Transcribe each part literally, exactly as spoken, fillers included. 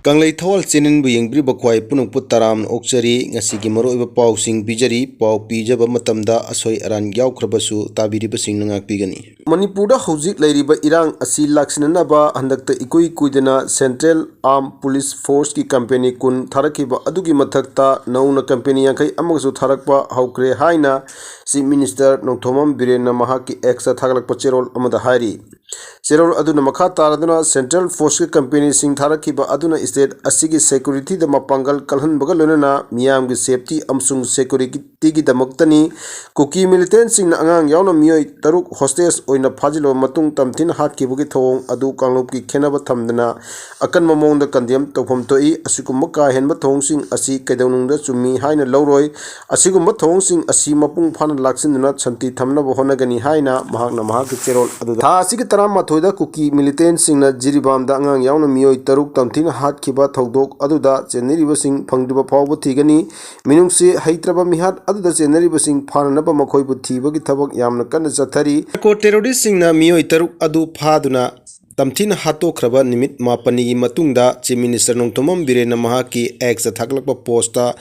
ꯀꯪꯂꯩ ꯊꯋꯥꯜ ꯆꯦꯅꯦꯜꯕꯨ ꯌꯦꯡꯕꯤꯔꯤꯕ ꯈ꯭ꯋꯥꯏ ꯄꯨꯝꯅꯃꯛꯄꯨ ꯇꯔꯥꯝꯅ ꯑꯣꯛꯆꯔꯤ꯫ ꯉꯁꯤꯒꯤ ꯃꯔꯨꯑꯣꯏꯕ ꯄꯥꯎꯁꯤꯡ ꯄꯤꯖꯔꯤ꯫ ꯄꯥꯎ ꯄꯤꯖꯕ ꯃꯇꯝꯗ ꯑꯁꯣꯏ ꯑꯔꯥꯟ ꯌꯥꯎꯈ꯭ꯔꯕꯁꯨ ꯇꯥꯕꯤꯔꯤꯕꯁꯤꯡꯅ ꯉꯥꯛꯄꯤꯒꯅꯤ꯫ ꯃꯅꯤꯄꯨꯔꯗ ꯍꯧꯖꯤꯛ ꯂꯩꯔꯤꯕ ꯏꯔꯥꯡ ꯑꯁꯤ ꯂꯥꯛꯁꯤꯟꯅꯅꯕ ꯍꯟꯗꯛꯇ ꯏꯀꯨꯏ ꯀꯨꯏꯗꯅ Central Armed Police Forceꯀꯤ company ꯀꯨꯟ ꯊꯥꯔꯛꯈꯤꯕ ꯑꯗꯨꯒꯤ ꯃꯊꯛꯇ ꯅꯧꯅ company ꯌꯥꯡꯈꯩ ꯑꯃꯒꯁꯨ ꯊꯥꯔꯛꯄ ꯍꯧꯈ꯭ꯔꯦ ꯍꯥꯏꯅ Chief Minister ꯅꯣꯡꯊꯣꯝꯕꯝ ꯕꯤꯔꯦꯟꯅ ꯃꯍꯥꯛꯀꯤ Xꯇ ꯊꯥꯒꯠꯂꯛꯄ ꯆꯦꯔꯣꯜ ꯑꯃꯗ ꯍꯥꯏꯔꯤ꯫ ꯆꯦꯔꯣꯜ ꯑꯗꯨꯅ ꯃꯈꯥ ꯇꯥꯔꯗꯨꯅ Central Forceꯀꯤ companyꯁꯤꯡ ꯊꯥꯔꯛꯈꯤꯕ ꯑꯗꯨꯅ state ꯑꯁꯤꯒꯤ securityꯗ ꯃꯄꯥꯡꯒꯜ ꯀꯜꯍꯟꯕꯒ ꯂꯣꯏꯅꯅ ꯃꯤꯌꯥꯝꯒꯤ safety ꯑꯃꯁꯨꯡ securityꯒꯤꯗꯃꯛꯇꯅꯤ꯫ ꯀꯨꯀꯤ militantꯁꯤꯡꯅ ꯑꯉꯥꯡ ꯌꯥꯎꯅ ꯃꯤꯑꯣꯏ ꯇꯔꯨꯛ hostage ꯑꯣꯏꯅ ꯐꯥꯖꯤꯜꯂꯕ ꯃꯇꯨꯡ ꯇꯝꯊꯤꯅ ꯍꯥꯠꯈꯤꯕꯒꯤ ꯊꯧꯑꯣꯡ ꯑꯗꯨ ꯀꯥꯡꯂꯨꯞꯀꯤ ꯈꯦꯟꯅꯕ ꯊꯝꯗꯅ ꯑꯀꯟꯕ ꯃꯑꯣꯡꯗ condemn ꯇꯧꯐꯝ ꯊꯣꯛꯏ꯫ ꯑꯁꯤꯒꯨꯝꯕ ꯀꯥ ꯍꯦꯟꯕ ꯊꯧꯑꯣꯡꯁꯤꯡ ꯑꯁꯤ ꯀꯩꯗꯧꯅꯨꯡꯗ ꯆꯨꯝꯃꯤ ꯍꯥꯏꯅ ꯂꯧꯔꯣꯏ꯫ ꯑꯁꯤꯒꯨꯝꯕ ꯊꯧꯑꯣꯡꯁꯤꯡ ꯑꯁꯤ ꯃꯄꯨꯡ ꯐꯥꯅ ꯂꯥꯛꯁꯤꯟꯗꯨꯅ ꯁꯥꯟꯇꯤ ꯊꯝꯅꯕ ꯍꯣꯠꯅꯒꯅꯤ ꯍꯥꯏꯅ ꯃꯍꯥꯛꯅ ꯃꯍꯥꯛꯀꯤ ꯆꯦꯔꯣꯜ ꯑꯗꯨꯗ ꯊꯥ ꯑꯁꯤꯒꯤ ꯇꯔꯥꯃꯥꯊꯣꯏꯗ ꯀꯨꯀꯤ militantꯁꯤꯡꯅ ꯖꯤꯔꯤꯕꯥꯝꯗ ꯑꯉꯥꯡ ꯌꯥꯎꯅ ꯃꯤꯑꯣꯏ ꯇꯔꯨꯛ ꯇꯝꯊꯤꯅ ꯍꯥꯠꯈꯤꯕ ꯊꯧꯗꯣꯛ ꯑꯗꯨꯗ ꯆꯦꯟꯅꯔꯤꯕꯁꯤꯡ ꯐꯪꯗ꯭ꯔꯤꯕ ꯐꯥꯎꯕ ꯊꯤꯒꯅꯤ꯫ ꯃꯤꯅꯨꯡꯁꯤ ꯍꯩꯇ꯭ꯔꯕ ꯃꯤꯍꯥꯠ ꯑꯗꯨꯗ ꯆꯦꯟꯅꯔꯤꯕꯁꯤꯡ ꯐꯥꯅꯅꯕ ꯃꯈꯣꯏꯕꯨ ꯊꯤꯕꯒꯤ ꯊꯕꯛ ꯌꯥꯝꯅ ꯀꯟꯅ ꯆꯠꯊꯔꯤ꯫ Narco terroristꯁꯤꯡꯅ ꯃꯤꯑꯣꯏ ꯇꯔꯨꯛ ꯑꯗꯨ ꯐꯥꯗꯨꯅ ꯇꯝꯊꯤꯅ ꯍꯥꯠꯇꯣꯛꯈ꯭ꯔꯕ ꯅꯨꯃꯤꯠ ꯃꯥꯄꯟꯅꯤꯒꯤ ꯃꯇꯨꯡꯗ Chief Minister ꯅꯣꯡꯊꯣꯝꯕꯝ ꯕꯤꯔꯦꯟꯅ ꯃꯍꯥꯛꯀꯤ Xꯇ ꯊꯥꯒꯠꯂꯛꯄ postꯇ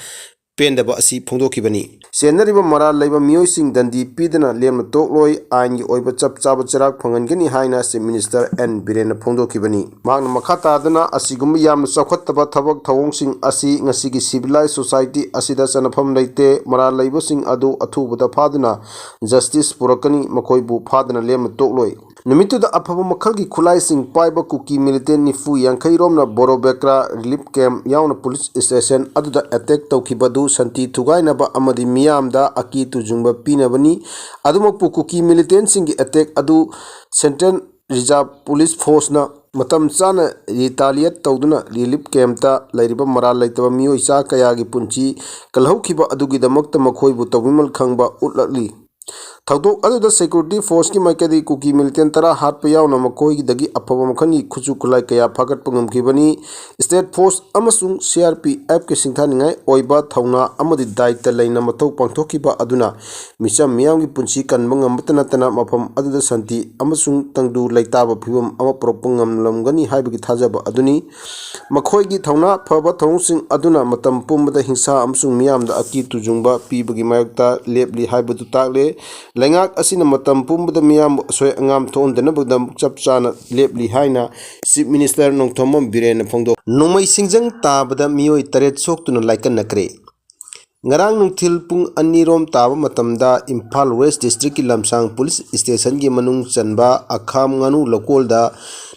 ꯄꯦꯟꯗꯕ ꯑꯁꯤ ꯐꯣꯡꯗꯣꯛꯈꯤꯕꯅꯤ꯫ ꯆꯦꯟꯅꯔꯤꯕ ꯃꯔꯥꯜ ꯂꯩꯕ ꯃꯤꯑꯣꯏꯁꯤꯡ ꯗꯟꯗꯤ ꯄꯤꯗꯅ ꯂꯦꯝꯅ ꯇꯣꯛꯂꯣꯏ, ꯑꯥꯏꯟꯒꯤ ꯑꯣꯏꯕ ꯆꯞ ꯆꯥꯕ ꯆꯩꯔꯥꯛ ꯐꯪꯍꯟꯒꯅꯤ ꯍꯥꯏꯅ Chief Minister ꯑꯦꯟ ꯕꯤꯔꯦꯟꯅ ꯐꯣꯡꯗꯣꯛꯈꯤꯕꯅꯤ꯫ ꯃꯍꯥꯛꯅ ꯃꯈꯥ ꯇꯥꯗꯨꯅ ꯑꯁꯤꯒꯨꯝꯕ ꯌꯥꯝꯅ ꯆꯥꯎꯈꯠꯇꯕ ꯊꯕꯛ ꯊꯧꯑꯣꯡꯁꯤꯡ ꯑꯁꯤ ꯉꯁꯤꯒꯤ civilized society ꯑꯁꯤꯗ ꯆꯟꯅꯐꯝ ꯂꯩꯇꯦ꯫ ꯃꯔꯥꯜ ꯂꯩꯕꯁꯤꯡ ꯑꯗꯨ ꯑꯊꯨꯕꯗ ꯐꯥꯗꯨꯅ justice ꯄꯨꯔꯛꯀꯅꯤ, ꯃꯈꯣꯏꯕꯨ ꯐꯥꯗꯅ ꯂꯦꯝꯅ ꯇꯣꯛꯂꯣꯏ꯫ ꯅꯨꯃꯤꯠꯇꯨꯗ ꯑꯐꯕ ꯃꯈꯜꯒꯤ ꯈꯨꯠꯂꯥꯏꯁꯤꯡ ꯄꯥꯏꯕ ꯀꯨꯀꯤ militant ꯅꯤꯐꯨ ꯌꯥꯡꯈꯩ ꯔꯣꯝꯅ ꯕꯣꯔꯣ ꯕꯦꯀ꯭ꯔꯥ relief camp ꯌꯥꯎꯅ police station ꯑꯗꯨꯗ attack ꯇꯧꯈꯤꯕꯗꯨ ꯁꯥꯟꯇꯤ ꯊꯨꯒꯥꯏꯅꯕ ꯑꯃꯗꯤ ꯃꯤꯌꯥꯝꯗ ꯑꯀꯤ ꯇꯨꯖꯨꯡꯕ ꯄꯤꯅꯕꯅꯤ꯫ ꯑꯗꯨꯃꯛꯄꯨ ꯀꯨꯀꯤ militantꯁꯤꯡꯒꯤ attack ꯑꯗꯨ Central Reserve Police Forceꯅ ꯃꯇꯝ ꯆꯥꯅ retaliate ꯇꯧꯗꯨꯅ relief campꯇ ꯂꯩꯔꯤꯕ ꯃꯔꯥꯜ ꯂꯩꯇꯕ ꯃꯤꯑꯣꯏ ꯆꯥ ꯀꯌꯥꯒꯤ ꯄꯨꯟꯁꯤ ꯀꯜꯍꯧꯈꯤꯕ ꯑꯗꯨꯒꯤꯗꯃꯛꯇ ꯃꯈꯣꯏꯕꯨ ꯇꯧꯕꯤꯃꯜ ꯈꯪꯕ ꯎꯠꯂꯛꯂꯤ꯫ ꯊꯧꯗꯣꯛ ꯑꯗꯨꯗ security forceꯀꯤ ꯃꯥꯏꯀꯩꯗꯒꯤ ꯀꯨꯀꯤ militant ꯇꯔꯥ ꯍꯥꯠꯄ ꯌꯥꯎꯅ ꯃꯈꯣꯏꯗꯒꯤ ꯑꯐꯕ ꯃꯈꯜꯒꯤ ꯈꯨꯠꯁꯨ ꯈꯨꯠꯂꯥꯏ ꯀꯌꯥ ꯐꯥꯒꯠꯄ ꯉꯝꯈꯤꯕꯅꯤ꯫ State force ꯑꯃꯁꯨꯡ C R P Fꯀꯤ ꯁꯤꯡꯊꯥꯅꯤꯡꯉꯥꯏ ꯑꯣꯏꯕ ꯊꯧꯅꯥ ꯑꯃꯗꯤ ꯗꯥꯏꯇ ꯂꯩꯅ ꯃꯊꯧ ꯄꯥꯡꯊꯣꯛꯈꯤꯕ ꯑꯗꯨꯅ ꯃꯤꯆꯝ ꯃꯤꯌꯥꯝꯒꯤ ꯄꯨꯟꯁꯤ ꯀꯟꯕ ꯉꯝꯕꯇ ꯅꯠꯇꯅ ꯃꯐꯝ ꯑꯗꯨꯗ ꯁꯥꯟꯇꯤ ꯑꯃꯁꯨꯡ ꯇꯪꯗꯨ ꯂꯩꯇꯥꯕ ꯐꯤꯕꯝ ꯑꯃ ꯄꯨꯔꯛꯄ ꯉꯝꯂꯝꯒꯅꯤ ꯍꯥꯏꯕꯒꯤ ꯊꯥꯖꯕ ꯑꯗꯨꯅꯤ꯫ ꯃꯈꯣꯏꯒꯤ ꯊꯧꯅꯥ ꯐꯕ ꯊꯧꯑꯣꯡꯁꯤꯡ ꯑꯗꯨꯅ ꯃꯇꯝ ꯄꯨꯝꯕꯗ ꯍꯤꯡꯁꯥ ꯑꯃꯁꯨꯡ ꯃꯤꯌꯥꯝꯗ ꯑꯀꯤ ꯇꯨꯖꯨꯡꯕ ꯄꯤꯕꯒꯤ ꯃꯥꯌꯣꯛꯇ ꯂꯦꯞꯂꯤ ꯍꯥꯏꯕꯗꯨ ꯇꯥꯛꯂꯦ꯫ ꯂꯩꯉꯥꯛ ꯑꯁꯤꯅ ꯃꯇꯝ ꯄꯨꯝꯕꯗ ꯃꯤꯌꯥꯝꯕꯨ ꯑꯁꯣꯏ ꯑꯉꯥꯝ ꯊꯣꯛꯍꯟꯗꯅꯕꯒꯤꯗꯃꯛ ꯆꯞ ꯆꯥꯅ ꯂꯦꯞꯂꯤ ꯍꯥꯏꯅ Chief Minister ꯅꯣꯡꯊꯣꯝꯕꯝ ꯕꯤꯔꯦꯟꯅ ꯐꯣꯡꯗꯣꯛ꯫ ꯅꯣꯡꯃꯩ ꯁꯤꯡꯖꯪ ꯇꯥꯕꯗ ꯃꯤꯑꯣꯏ ꯇꯔꯦꯠ ꯁꯣꯛꯇꯨꯅ ꯂꯥꯏꯀꯠꯅꯈ꯭ꯔꯦ꯫ ꯉꯔꯥꯡ ꯅꯨꯡꯊꯤꯜ ꯄꯨꯡ ꯑꯅꯤꯔꯣꯝ ꯇꯥꯕ ꯃꯇꯝꯗ ꯏꯝꯐꯥꯜ West Districtꯀꯤ ꯂꯝꯁꯥꯡ Police Stationꯒꯤ ꯃꯅꯨꯡ ꯆꯟꯕ ꯑꯈꯥꯝ ꯉꯥꯅꯨ ꯂꯧꯀꯣꯜꯗ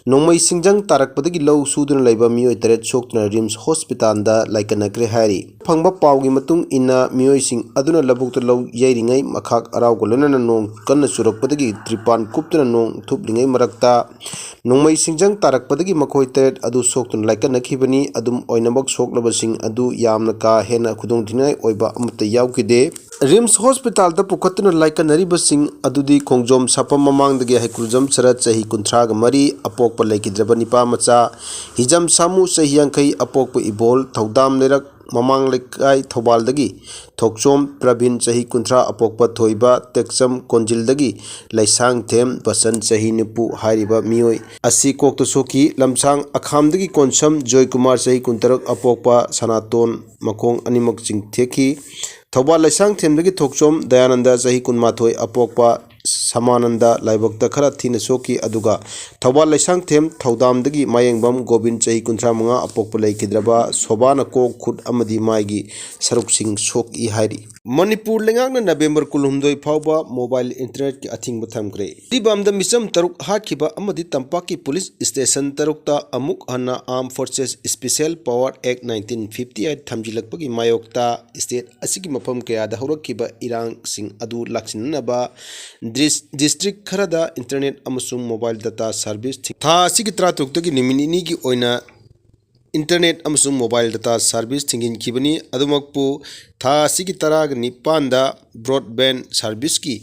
ꯅꯣꯡꯃꯩ ꯁꯤꯡꯖꯪ ꯇꯥꯔꯛꯄꯗꯒꯤ ꯂꯧ ꯁꯨꯗꯨꯅ ꯂꯩꯕ ꯃꯤꯑꯣꯏ ꯇꯔꯦꯠ ꯁꯣꯛꯇꯨꯅ RIMS Hospitalꯗ ꯂꯥꯏꯀꯠꯅꯈ꯭ꯔꯦ ꯍꯥꯏꯔꯤ꯫ ꯐꯪꯕ ꯄꯥꯎꯒꯤ ꯃꯇꯨꯡ ꯏꯟꯅ ꯃꯤꯑꯣꯏꯁꯤꯡ ꯑꯗꯨꯅ ꯂꯧꯕꯨꯛꯇ ꯂꯧ ꯌꯩꯔꯤꯉꯩ ꯃꯈꯥꯛ ꯑꯔꯥꯎꯒ ꯂꯣꯏꯅꯅ ꯅꯣꯡ ꯀꯟꯅ ꯆꯨꯔꯛꯄꯗꯒꯤ ꯇ꯭ꯔꯤꯄꯥꯟ ꯀꯨꯞꯇꯨꯅ ꯅꯣꯡ ꯊꯨꯞꯂꯤꯉꯩ ꯃꯔꯛꯇ ꯅꯣꯡꯃꯩ ꯁꯤꯡꯖꯪ ꯇꯥꯔꯛꯄꯗꯒꯤ ꯃꯈꯣꯏ ꯇꯔꯦꯠ ꯑꯗꯨ ꯁꯣꯛꯇꯨꯅ ꯂꯥꯏꯀꯠꯅꯈꯤꯕꯅꯤ꯫ ꯑꯗꯨꯝ ꯑꯣꯏꯅꯃꯛ ꯁꯣꯛꯂꯕꯁꯤꯡ ꯑꯗꯨ ꯌꯥꯝꯅ ꯀꯥ ꯍꯦꯟꯅ ꯈꯨꯗꯣꯡꯊꯤꯅꯤꯡꯉꯥꯏ ꯑꯣꯏꯕ ꯑꯃꯠꯇ ꯌꯥꯎꯈꯤꯗꯦ꯫ RIMS Hospitalꯗ ꯄꯨꯈꯠꯇꯨꯅ ꯂꯥꯏꯀꯠꯅꯔꯤꯕꯁꯤꯡ ꯑꯗꯨꯗꯤ ꯈꯣꯡꯖꯣꯝ ꯁꯥꯐꯝ ꯃꯃꯥꯡꯗꯒꯤ ꯍꯩꯀ꯭ꯔꯨꯖꯝ ꯁꯔꯠ ꯆꯍꯤ ꯀꯨꯟꯊ꯭ꯔꯥꯒ ꯃꯔꯤ ꯑꯄꯣꯛꯄ ꯂꯩꯈꯤꯗ꯭ꯔꯕ ꯅꯤꯄꯥ ꯃꯆꯥ, ꯍꯤꯖꯝ ꯁꯥꯃꯨ ꯆꯍꯤ ꯌꯥꯡꯈꯩ ꯑꯄꯣꯛꯄ ꯏꯕꯣꯜ, ꯊꯧꯗꯥꯝ ꯂꯩꯔꯛ ꯃꯃꯥꯡ ꯂꯩꯀꯥꯏ ꯊꯧꯕꯥꯜꯗꯒꯤ ꯊꯣꯛꯆꯣꯝ ꯄ꯭ꯔꯕꯤꯟ ꯆꯍꯤ ꯀꯨꯟꯊ꯭ꯔꯥ ꯑꯄꯣꯛꯄ ꯊꯣꯏꯕ, ꯇꯦꯛꯆꯝ ꯀꯣꯟꯖꯤꯜꯗꯒꯤ ꯂꯩꯁꯥꯡꯊꯦꯝ ꯕꯁꯟ ꯆꯍꯤ ꯅꯤꯐꯨ ꯍꯥꯏꯔꯤꯕ ꯃꯤꯑꯣꯏ ꯑꯁꯤ ꯀꯣꯛꯇ ꯁꯣꯛꯈꯤ꯫ ꯂꯝꯁꯥꯡ ꯑꯈꯥꯝꯗꯒꯤ ꯀꯣꯟꯁꯝ ꯖꯣꯏꯀꯨꯃꯥꯔ ꯆꯍꯤ ꯀꯨꯟꯇꯔꯨꯛ ꯑꯄꯣꯛꯄ ꯁꯅꯥꯇꯣꯟ ꯃꯈꯣꯡ ꯑꯅꯤꯃꯛ ꯆꯤꯡꯊꯦꯛꯈꯤ꯫ ꯊꯧꯕꯥꯜ ꯂꯩꯁꯥꯡꯊꯦꯝꯗꯒꯤ ꯊꯣꯛꯆꯣꯝ ꯗꯌꯥꯅꯟꯗ ꯆꯍꯤ ꯀꯨꯟꯃꯥꯊꯣꯏ ꯑꯄꯣꯛꯄ ꯁꯃꯥꯅꯟꯗ ꯂꯥꯏꯕꯛꯇ ꯈꯔ ꯊꯤꯅ ꯁꯣꯛꯈꯤ꯫ ꯑꯗꯨꯒ ꯊꯧꯕꯥꯜ ꯂꯩꯁꯥꯡꯊꯦꯝ ꯊꯧꯗꯥꯝꯗꯒꯤ ꯃꯥꯌꯦꯡꯕꯝ ꯒꯣꯕꯤꯟ ꯆꯍꯤ ꯀꯨꯟꯊ꯭ꯔꯥ ꯃꯉꯥ ꯑꯄꯣꯛꯄ ꯂꯩꯈꯤꯗ꯭ꯔꯕ ꯁꯣꯕꯥꯅ ꯀꯣꯛ, ꯈꯨꯠ ꯑꯃꯗꯤ ꯃꯥꯏꯒꯤ ꯁꯔꯨꯛꯁꯤꯡ ꯁꯣꯛꯏ ꯍꯥꯏꯔꯤ꯫ ꯃꯅꯤꯄꯨꯔ ꯂꯩꯉꯥꯛꯅ November ꯀꯨꯟꯍꯨꯝꯗꯣꯏ ꯐꯥꯎꯕ mobile internetꯀꯤ ꯑꯊꯤꯡꯕ ꯊꯝꯈ꯭ꯔꯦ꯫ ꯖꯤꯔꯤꯕꯥꯝꯗ ꯃꯤꯆꯝ ꯇꯔꯨꯛ ꯍꯥꯠꯈꯤꯕ ꯑꯃꯗꯤ ꯇꯝꯄꯥꯛꯀꯤ police station ꯇꯔꯨꯛꯇ ꯑꯃꯨꯛ ꯍꯟꯅ Armed Forces Special Power Act nineteen fifty eight ꯊꯝꯖꯤꯜꯂꯛꯄꯒꯤ ꯃꯥꯌꯣꯛꯇ state ꯑꯁꯤꯒꯤ ꯃꯐꯝ ꯀꯌꯥꯗ ꯍꯧꯔꯛꯈꯤꯕ ꯏꯔꯥꯡꯁꯤꯡ ꯑꯗꯨ ꯂꯥꯛꯁꯤꯟꯅꯅꯕ ꯗ꯭ꯔꯤꯁ-, district ꯈꯔꯗ internet ꯑꯃꯁꯨꯡ mobile data service ꯊꯤꯡ-, ꯊꯥ ꯑꯁꯤꯒꯤ ꯇꯔꯥꯇꯔꯨꯛꯇꯒꯤ ꯅꯨꯃꯤꯠ ꯅꯤꯅꯤꯒꯤ ꯑꯣꯏꯅ internet ꯑꯃꯁꯨꯡ mobile data service ꯊꯤꯡꯖꯤꯟꯈꯤꯕꯅꯤ꯫ ꯑꯗꯨꯃꯛꯄꯨ ꯊꯥ ꯑꯁꯤꯒꯤ ꯇꯔꯥꯒ ꯅꯤꯄꯥꯟꯗ broadband serviceꯀꯤ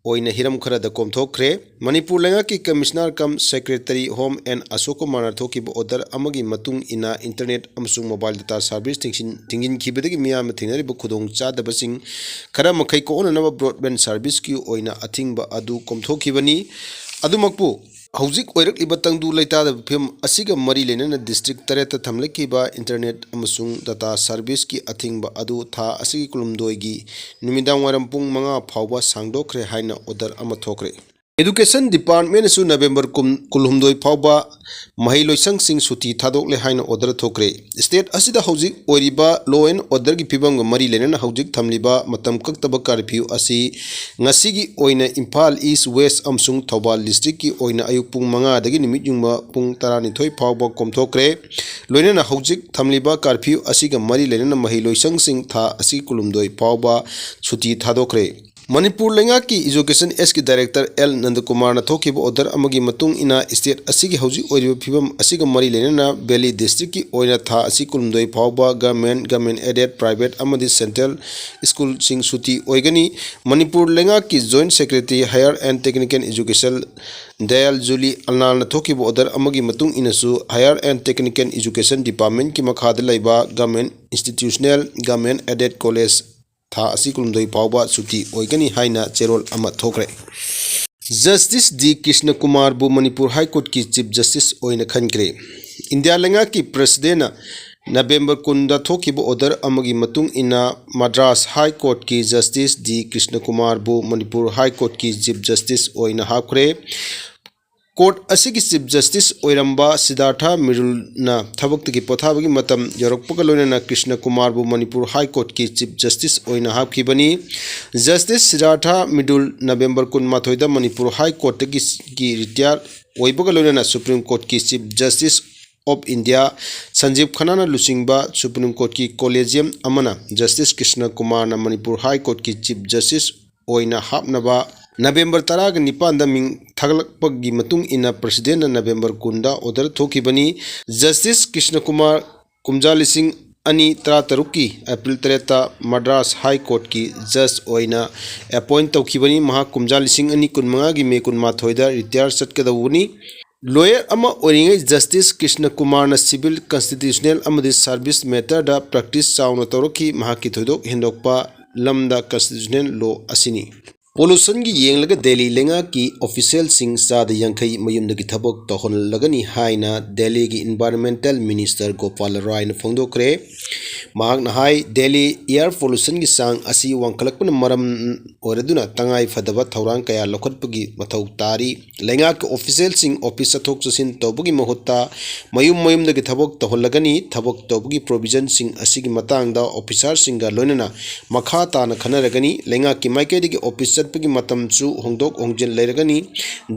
ꯑꯣꯏꯅ ꯍꯤꯔꯝ ꯈꯔꯗ ꯀꯣꯝꯊꯣꯛꯈ꯭ꯔꯦ꯫ ꯃꯅꯤꯄꯨꯔ ꯂꯩꯉꯥꯛꯀꯤ Commissioner cum Secretary Home N ꯑꯁꯣꯛ ꯀꯨꯃꯥꯔꯅ ꯊꯣꯛꯈꯤꯕ order ꯑꯃꯒꯤ ꯃꯇꯨꯡ ꯏꯟꯅ internet ꯑꯃꯁꯨꯡ mobile data service ꯊꯤꯡꯖꯤꯟ-, ꯊꯤꯡꯖꯤꯟꯈꯤꯕꯗꯒꯤ ꯃꯤꯌꯥꯝꯅ ꯊꯦꯡꯅꯔꯤꯕ ꯈꯨꯗꯣꯡꯆꯥꯗꯕꯁꯤꯡ ꯈꯔ ꯃꯈꯩ ꯀꯣꯛꯍꯟꯅꯅꯕ broadband serviceꯀꯤ ꯑꯣꯏꯅ ꯑꯊꯤꯡꯕ ꯑꯗꯨ ꯀꯣꯝꯊꯣꯛꯈꯤꯕꯅꯤ꯫ ꯑꯗꯨꯃꯛꯄꯨ ꯍꯧꯖꯤꯛ ꯑꯣꯏꯔꯛꯂꯤꯕ ꯇꯪꯗꯨ ꯂꯩꯇꯥꯗꯕ ꯐꯤꯕꯝ ꯑꯁꯤꯒ ꯃꯔꯤ ꯂꯩꯅꯅ district ꯇꯔꯦꯠꯇ ꯊꯝꯂꯛꯈꯤꯕ internet ꯑꯃꯁꯨꯡ data serviceꯀꯤ ꯑꯊꯤꯡꯕ ꯑꯗꯨ ꯊꯥ ꯑꯁꯤꯒꯤ ꯀꯨꯟꯍꯨꯝꯗꯣꯏꯒꯤ ꯅꯨꯃꯤꯗꯥꯡ ꯋꯥꯏꯔꯝ ꯄꯨꯡ ꯃꯉꯥ ꯐꯥꯎꯕ ꯁꯥꯡꯗꯣꯛꯈ꯭ꯔꯦ ꯍꯥꯏꯅ order ꯑꯃ ꯊꯣꯛꯈ꯭ꯔꯦ꯫ Education Departmentꯅꯁꯨ November ꯀꯨꯟ, ꯀꯨꯟꯍꯨꯝꯗꯣꯏ ꯐꯥꯎꯕ ꯃꯍꯩꯂꯣꯏꯁꯪꯁꯤꯡ ꯁꯨꯇꯤ ꯊꯥꯗꯣꯛꯂꯦ ꯍꯥꯏꯅ order ꯊꯣꯛꯈ꯭ꯔꯦ꯫ State ꯑꯁꯤꯗ ꯍꯧꯖꯤꯛ ꯑꯣꯏꯔꯤꯕ law and orderꯒꯤ ꯐꯤꯕꯝꯒ ꯃꯔꯤ ꯂꯩꯅꯅ ꯍꯧꯖꯤꯛ ꯊꯝꯂꯤꯕ ꯃꯇꯝ ꯀꯛꯇꯕ curfew ꯑꯁꯤ ꯉꯁꯤꯒꯤ ꯑꯣꯏꯅ ꯏꯝꯐꯥꯜ East, West ꯑꯃꯁꯨꯡ ꯊꯧꯕꯥꯜ districtꯀꯤ ꯑꯣꯏꯅ ꯑꯌꯨꯛ ꯄꯨꯡ ꯃꯉꯥꯗꯒꯤ ꯅꯨꯃꯤꯠ ꯌꯨꯡꯕ ꯄꯨꯡ ꯇꯔꯥꯅꯤꯊꯣꯏ ꯐꯥꯎꯕ ꯀꯣꯝꯊꯣꯛꯈ꯭ꯔꯦ꯫ ꯂꯣꯏꯅꯅ ꯍꯧꯖꯤꯛ ꯊꯝꯂꯤꯕ curfew ꯑꯁꯤꯒ ꯃꯔꯤ ꯂꯩꯅꯅ ꯃꯍꯩꯂꯣꯏꯁꯪꯁꯤꯡ ꯊꯥ ꯑꯁꯤ ꯀꯨꯟꯍꯨꯝꯗꯣꯏ ꯐꯥꯎꯕ ꯁꯨꯇꯤ ꯊꯥꯗꯣꯛꯈ꯭ꯔꯦ꯫ ꯃꯅꯤꯄꯨꯔ ꯂꯩꯉꯥꯛꯀꯤ Education Sꯀꯤ Director L ꯅꯟꯗꯀꯨꯃꯥꯔꯅ ꯊꯣꯛꯈꯤꯕ order ꯑꯃꯒꯤ ꯃꯇꯨꯡ ꯏꯟꯅ, state ꯑꯁꯤꯒꯤ ꯍꯧꯖꯤꯛ ꯑꯣꯏꯔꯤꯕ ꯐꯤꯕꯝ ꯑꯁꯤꯒ ꯃꯔꯤ ꯂꯩꯅꯅ Valley districtꯀꯤ ꯑꯣꯏꯅ ꯊꯥ ꯑꯁꯤ ꯀꯨꯟꯍꯨꯝꯗꯣꯏ ꯐꯥꯎꯕ government, government aided, private ꯑꯃꯗꯤ central schoolꯁꯤꯡ ꯁꯨꯇꯤ ꯑꯣꯏꯒꯅꯤ꯫ ꯃꯅꯤꯄꯨꯔ ꯂꯩꯉꯥꯛꯀꯤ Joint Secretary Higher and Technical Education Dayal ꯖꯨꯂꯤ ꯑꯜꯅꯥꯜꯅ ꯊꯣꯛꯈꯤꯕ order ꯑꯃꯒꯤ ꯃꯇꯨꯡ ꯏꯟꯅꯁꯨ Higher and Technical Education Departmentꯀꯤ ꯃꯈꯥꯗ ꯂꯩꯕ government institutional, government aided college ꯊꯥ ꯑꯁꯤ ꯀꯨꯟꯍꯨꯝꯗꯣꯏ ꯐꯥꯎꯕ ꯁꯨꯇꯤ ꯑꯣꯏꯒꯅꯤ ꯍꯥꯏꯅ ꯆꯦꯔꯣꯜ ꯑꯃ ꯊꯣꯛꯈ꯭ꯔꯦ꯫ Justice D Krishna ꯀꯨꯃꯥꯔꯕꯨ Manipur High Courtꯀꯤ Chief Justice ꯑꯣꯏꯅ ꯈꯟꯈ꯭ꯔꯦ꯫ ꯏꯟꯗꯤꯌꯥ ꯂꯩꯉꯥꯛꯀꯤ Presidentꯅ November ꯀꯨꯟꯗ ꯊꯣꯛꯈꯤꯕ order ꯑꯃꯒꯤ ꯃꯇꯨꯡ ꯏꯟꯅ Madras High Courtꯀꯤ Justice D Krishna ꯀꯨꯃꯥꯔꯕꯨ Manipur High Courtꯀꯤ Chief Justice ꯑꯣꯏꯅ ꯍꯥꯞꯈ꯭ꯔꯦ꯫ Court ꯑꯁꯤꯒꯤ Chief Justice ꯑꯣꯏꯔꯝꯕ ꯁꯤꯗꯥꯔꯊ ꯃꯤꯔꯨꯜꯅ ꯊꯕꯛꯇꯒꯤ ꯄꯣꯊꯥꯕꯒꯤ ꯃꯇꯝ ꯌꯧꯔꯛꯄꯒ ꯂꯣꯏꯅꯅ Krishna ꯀꯨꯃꯥꯔꯕꯨ Manipur High Courtꯀꯤ Chief Justice ꯑꯣꯏꯅ ꯍꯥꯞꯈꯤꯕꯅꯤ꯫ Justice ꯁꯤꯗꯥꯔꯊ ꯃꯤꯔꯨꯜ November ꯀꯨꯟꯃꯥꯊꯣꯏꯗ Manipur High Courtꯇꯒꯤ retire ꯑꯣꯏꯕꯒ ꯂꯣꯏꯅꯅ Supreme Courtꯀꯤ Chief Justice of India ꯁꯟꯖꯤꯕ ꯈꯟꯅꯥꯅ ꯂꯨꯆꯤꯡꯕ Supreme Courtꯀꯤ Collegium ꯑꯃꯅ Justice ꯀ꯭ꯔꯤꯁꯅ ꯀꯨꯃꯥꯔꯅ ꯃꯅꯤꯄꯨꯔ High Courtꯀꯤ Chief Justice ꯑꯣꯏꯅ ꯍꯥꯞꯅꯕ ꯅꯕꯦꯝꯕꯔ ꯇꯔꯥꯒ ꯅꯤꯄꯥꯟꯗ ꯃꯤꯡ ꯊꯥꯒꯠꯂꯛꯄꯒꯤ ꯃꯇꯨꯡ ꯏꯟꯅ Presidentꯅ ꯅꯕꯦꯝꯕꯔ ꯀꯨꯟꯗ order ꯊꯣꯛꯈꯤꯕꯅꯤ꯫ Justice ꯀ꯭ꯔꯤꯁꯅ ꯀꯨꯃꯥꯔ ꯀꯨꯝꯖꯥ ꯂꯤꯁꯤꯡ ꯑꯅꯤ ꯇꯔꯥꯇꯔꯨꯛꯀꯤ April ꯇꯔꯦꯠꯇ Madras High Courtꯀꯤ judge ꯑꯣꯏꯅ appoint ꯇꯧꯈꯤꯕꯅꯤ꯫ ꯃꯍꯥꯛ ꯀꯨꯝꯖꯥ ꯂꯤꯁꯤꯡ ꯑꯅꯤ ꯀꯨꯟꯃꯉꯥꯒꯤ May ꯀꯨꯟꯃꯥꯊꯣꯏꯗ retire ꯆꯠꯀꯗꯧꯕꯅꯤ꯫ Lawyer ꯑꯃ ꯑꯣꯏꯔꯤꯉꯩ Justice ꯀ꯭ꯔꯤꯁꯅ ꯀꯨꯃꯥꯔꯅ civil, constitutional ꯑꯃꯗꯤ service matterꯗ practice ꯆꯥꯎꯅ ꯇꯧꯔꯛꯈꯤ꯫ ꯃꯍꯥꯛꯀꯤ ꯊꯣꯏꯗꯣꯛ ꯍꯦꯟꯗꯣꯛꯄ ꯂꯝꯗ constitutional law ꯑꯁꯤꯅꯤ꯫ Pollutionꯒꯤ ꯌꯦꯡꯂꯒ ꯗꯦꯜꯂꯤ ꯂꯩꯉꯥꯛꯀꯤ officialꯁꯤꯡ ꯆꯥꯗ ꯌꯥꯡꯈꯩ ꯃꯌꯨꯝꯗꯒꯤ ꯊꯕꯛ ꯇꯧꯍꯜꯂꯒꯅꯤ ꯍꯥꯏꯅ ꯗꯦꯜꯂꯤꯒꯤ Environmental Minister ꯒꯣꯄꯥꯜ ꯔꯥꯏꯅ ꯐꯣꯡꯗꯣꯛꯈ꯭ꯔꯦ꯫ ꯃꯍꯥꯛꯅ ꯍꯥꯏ, ꯗꯦꯜꯂꯤ air pollutionꯒꯤ ꯆꯥꯡ ꯑꯁꯤ ꯋꯥꯡꯈꯠꯂꯛꯄꯅ ꯃꯔꯝ ꯑꯣꯏꯔꯗꯨꯅ ꯇꯉꯥꯏ ꯐꯗꯕ ꯊꯧꯔꯥꯡ ꯀꯌꯥ ꯂꯧꯈꯠꯄꯒꯤ ꯃꯊꯧ ꯇꯥꯔꯤ꯫ ꯂꯩꯉꯥꯛꯀꯤ officialꯁꯤꯡ office ꯆꯠꯊꯣꯛ ꯆꯠꯁꯤꯟ ꯇꯧꯕꯒꯤ ꯃꯍꯨꯠꯇ ꯃꯌꯨꯝ ꯃꯌꯨꯝꯗꯒꯤ ꯊꯕꯛ ꯇꯧꯍꯜꯂꯒꯅꯤ꯫ ꯊꯕꯛ ꯇꯧꯕꯒꯤ provisionꯁꯤꯡ ꯑꯁꯤꯒꯤ ꯃꯇꯥꯡꯗ officerꯁꯤꯡꯒ ꯂꯣꯏꯅꯅ ꯃꯈꯥ ꯇꯥꯅ ꯈꯟꯅꯔꯒꯅꯤ꯫ ꯂꯩꯉꯥꯛꯀꯤ ꯃꯥꯏꯀꯩꯗꯒꯤ office ꯆꯠꯄꯒꯤ ꯃꯇꯝꯁꯨ ꯍꯣꯡꯗꯣꯛ ꯍꯣꯡꯖꯤꯟ ꯂꯩꯔꯒꯅꯤ꯫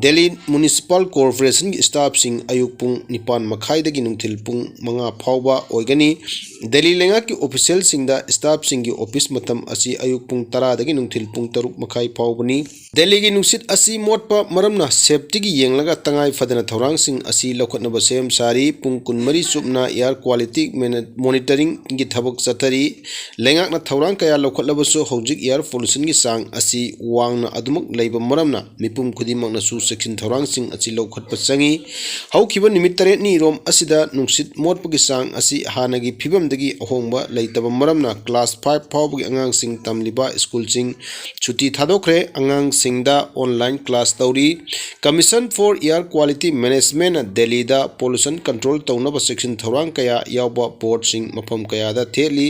ꯗꯦꯜꯂꯤ Municipal Corporationꯒꯤ staffꯁꯤꯡ ꯑꯌꯨꯛ ꯄꯨꯡ ꯅꯤꯄꯥꯟ ꯃꯈꯥꯏꯗꯒꯤ ꯅꯨꯡꯊꯤꯜ ꯄꯨꯡ ꯃꯉꯥ ꯐꯥꯎꯕ ꯑꯣꯏꯒꯅꯤ꯫ ꯗꯦꯜꯂꯤ ꯂꯩꯉꯥꯛꯀꯤ officialꯁꯤꯡꯗ staffꯁꯤꯡꯒꯤ office ꯃꯇꯝ ꯑꯁꯤ ꯑꯌꯨꯛ ꯄꯨꯡ ꯇꯔꯥꯗꯒꯤ ꯅꯨꯡꯊꯤꯜ ꯄꯨꯡ ꯇꯔꯨꯛ ꯃꯈꯥꯏ ꯐꯥꯎꯕꯅꯤ꯫ ꯗꯦꯜꯂꯤꯒꯤ ꯅꯨꯡꯁꯤꯠ ꯑꯁꯤ ꯃꯣꯠꯄ ꯃꯔꯝꯅ safetyꯒꯤ ꯌꯦꯡꯂꯒ ꯇꯉꯥꯏ ꯐꯗꯅ ꯊꯧꯔꯥꯡꯁꯤꯡ ꯑꯁꯤ ꯂꯧꯈꯠꯅꯕ ꯁꯦꯝ ꯁꯥꯔꯤ꯫ ꯄꯨꯡ ꯀꯨꯟꯃꯔꯤ ꯆꯨꯞꯅ air quality monitoringꯒꯤ ꯊꯕꯛ ꯆꯠꯊꯔꯤ꯫ ꯂꯩꯉꯥꯛꯅ ꯊꯧꯔꯥꯡ ꯀꯌꯥ ꯂꯧꯈꯠꯂꯕꯁꯨ ꯍꯧꯖꯤꯛ air pollutionꯒꯤ ꯆꯥꯡ ꯑꯁꯤ ꯋꯥꯡꯅ ꯑꯗꯨꯃꯛ ꯂꯩꯕ ꯃꯔꯝꯅ ꯃꯤꯄꯨꯝ ꯈꯨꯗꯤꯡꯃꯛꯅꯁꯨ ꯆꯦꯛꯁꯤꯟ ꯊꯧꯔꯥꯡꯁꯤꯡ ꯑꯁꯤ ꯂꯧꯈꯠꯄ ꯆꯪꯏ꯫ ꯍꯧꯈꯤꯕ ꯅꯨꯃꯤꯠ ꯇꯔꯦꯠꯅꯤ ꯔꯣꯝ ꯑꯁꯤꯗ ꯅꯨꯡꯁꯤꯠ ꯃꯣꯠꯄꯒꯤ ꯆꯥꯡ ꯑꯁꯤ ꯍꯥꯟꯅꯒꯤ ꯐꯤꯕꯝꯗꯒꯤ ꯑꯍꯣꯡꯕ ꯂꯩꯇꯕ ꯃꯔꯝꯅ class five ꯐꯥꯎꯕꯒꯤ ꯑꯉꯥꯡꯁꯤꯡ ꯇꯝꯂꯤꯕ schoolꯁꯤꯡ ꯁꯨꯇꯤ ꯊꯥꯗꯣꯛꯈ꯭ꯔꯦ꯫ ꯑꯉꯥꯡꯁꯤꯡꯗ online class ꯇꯧꯔꯤ꯫ Commission for Air Quality Managementꯅ ꯗꯦꯜꯂꯤꯗ pollution control ꯇꯧꯅꯕ ꯆꯦꯛꯁꯤꯟ ꯊꯧꯔꯥꯡ ꯀꯌꯥ ꯌꯥꯎꯕ boardꯁꯤꯡ ꯃꯐꯝ ꯀꯌꯥꯗ ꯊꯦꯠꯂꯤ꯫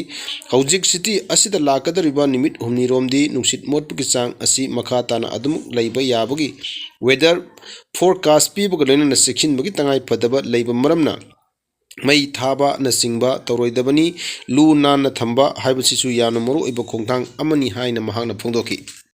ꯍꯧꯖꯤꯛ city ꯑꯁꯤꯗ ꯂꯥꯛꯀꯗꯧꯔꯤꯕ ꯅꯨꯃꯤꯠ ꯍꯨꯝꯅꯤꯔꯣꯝꯗꯤ ꯅꯨꯡꯁꯤꯠ ꯃꯣꯠꯄꯒꯤ ꯆꯥꯡ ꯑꯁꯤ ꯃꯈꯥ ꯇꯥꯅ ꯑꯗꯨꯃꯛ ꯂꯩꯕ ꯌꯥꯕꯒꯤ weather forecast ꯄꯤꯕꯒ ꯂꯣꯏꯅꯅ ꯆꯦꯛꯁꯤꯟꯕꯒꯤ ꯇꯉꯥꯏ ꯐꯗꯕ ꯂꯩꯕ ꯃꯔꯝꯅ ꯃꯩ ꯊꯥꯕꯅꯆꯤꯡꯕ ꯇꯧꯔꯣꯏꯗꯕꯅꯤ꯫ ꯂꯨ ꯅꯥꯟꯅ ꯊꯝꯕ ꯍꯥꯏꯕꯁꯤꯁꯨ ꯌꯥꯝꯅ ꯃꯔꯨꯑꯣꯏꯕ ꯈꯣꯡꯊꯥꯡ ꯑꯃꯅꯤ ꯍꯥꯏꯅ ꯃꯍꯥꯛꯅ ꯐꯣꯡꯗꯣꯛꯈꯤ꯫